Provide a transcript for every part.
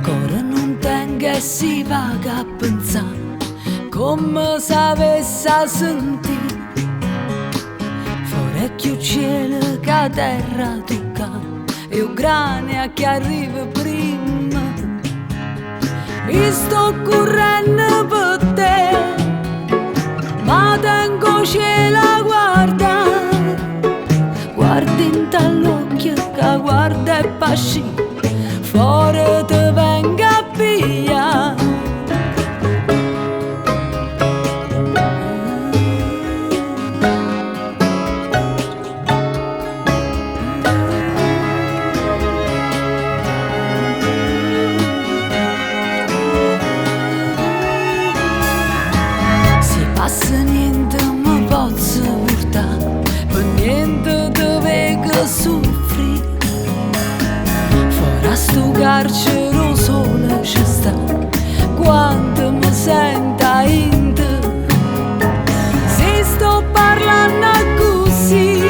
Core nun tengo e si vaco a pensà comme s'avess' sentì. Fore cchiù cielo che 'a terra tuccà e 'o grano a chi arriva primma. Ij sto currenn p' te, ma tengo 'o cielo 'a guardà. Guarda dint' 'all'uocchie ca guarda e p'ascì fore te vengo a piglià. Si pass nient m' pozz purtà, p' nient te veg 'e suffrì. For 'a stu carcere 'o sole c' sta, quann m' sent aint. Si sto parlann accussì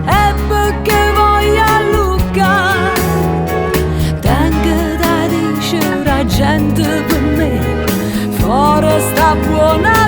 è pecchè voglio alluccà. Teng da dicere 'a gent p' me, fore sta buon.